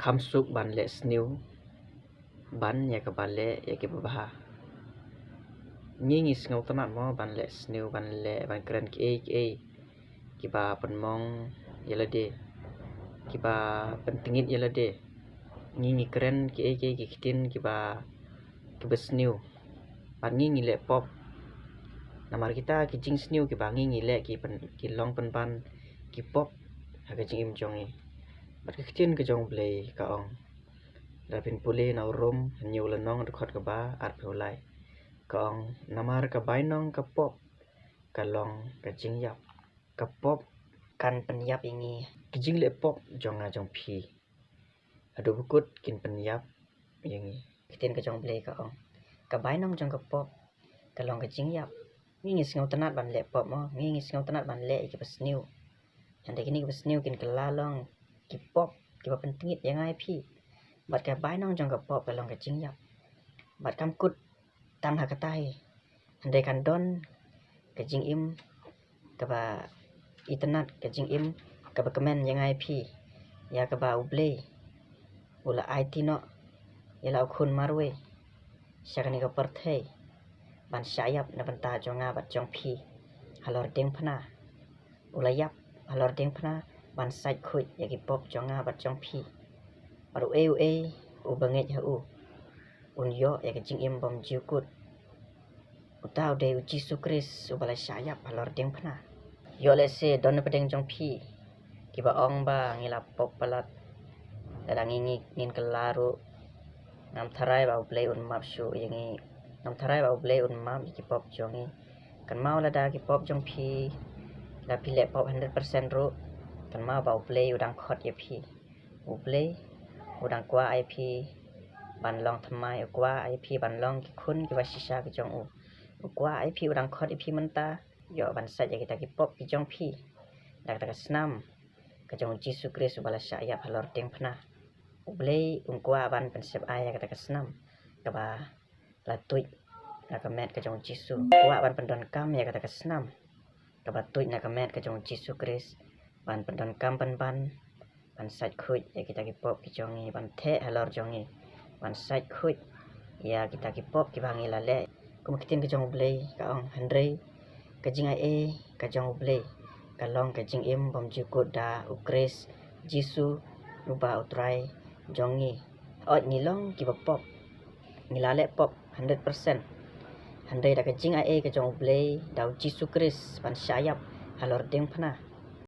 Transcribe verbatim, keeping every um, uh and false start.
Kham suk ban leh sniew ban ïa kaba leh ïa kiba bha. Ngi ngi sngewtynnat mo ban leh sniew, ban leh, ban kren kiei kiei kiba pynmong ïa lade, kiba pyntngit ïa lade. Ngi ngi kren kiei kiei ki ktien kiba, kiba sniew. Bad ngi ngi leh pop. Namar kita ki jingsniew kiba ngi ngi leh ki pyn, ki long pynban ki pop ha ka jingim jong ngi. Bad ka ktien ka jong U Blei ka ong, lada phin pule na u Rom hynñiew lynnong, dkhot kaba arphew lai, ka ong, namar ka bainong ka pop ka long ka jingïap. Ka pop kan pynïap ïa ngi. Ki jingleh pop jong nga jong phi haduh ba kut kin pynïap ïa ngi. Ka ktien ka jong U Blei ka ong, ka bainong jong ka pop ka long ka jingïap. Ngi ngi sngewtynnat ban leh pop mo, ngi ngi sngewtynnat ban leh ïa kiba sniew. Hynrei kine kiba sniew kin kylla long ki pop kiba pyntngit ïa nga ïa phi. Bad ka bainong jong ka pop ka long ka jingïap. Bad kam kut tang ha kata hi, hynrei kan don ka jingim kaba itynnat, ka jingim kaba kmen ïa nga ïa phi, ïa kaba U Blei u la aiti noh ïa la u khun marwei sha kane ka pyrthei ban shah ïap na bynta jong nga bad jong phi halor diengphna. U la ïap halor diengphna ban sait khuid ïa ki pop jong nga bad jong phi. Bad uei uei uba ngeit ha u un ïoh ïa ka jingim bymjukut. Uta u dei U Jisu Khrist uba la shah ïap halor diengphna. Ïoh lehse don na pdeng jong phi kiba ong ba ngi la pop palat, lada ngi ngi ngin kylla ruh. Ngam tharai ba U Blei un map shuh ïa ngi. Ngam tharai ba U Blei un map ïa ki pop jong ngi. Kynmaw lada ki pop jong phi, lada phi leh pop hundred percent ruh, kynmaw ba U Blei u dang khot ïa phi. U Blei u dang kwah ïa phi ban long thymmai, u kwah ïa phi ban long ki khun kiba shisha ki jong u. U kwah ïa phi, u dang khot ïa phi mynta, ïoh ban sait ïa kita ki pop ki jong phi da kata ka snam ka jong U Jisu Khrist uba la shah ïap halor diengphna. U Blei um kwah ban pynsep ai ïa kata ka snam kaba la tuid na ka met ka jong U Jisu. Kwah ban pyndonkam ïa kata ka snam kaba tuid na ka met ka jong U Jisu Khrist ban pyndonkam pynban ban sait khuid ïa kita ki pop ki jong ngi, ban theh halor jong ngi, ban sait khuid ïa kita ki pop kiba ngi la leh. Kum ka ktien ka jong U Blei ka ong, hynrei ka jingai ei ka jong U Blei ka long ka jingim bymjukut da U Khrist Jisu uba U Trai jong ngi. Hooid ngi long kiba pop, ngi la leh pop hundred percent. Hynrei da ka jingai ei ka jong U Blei da U Jisu Khrist ban shah ïap halor diengphna,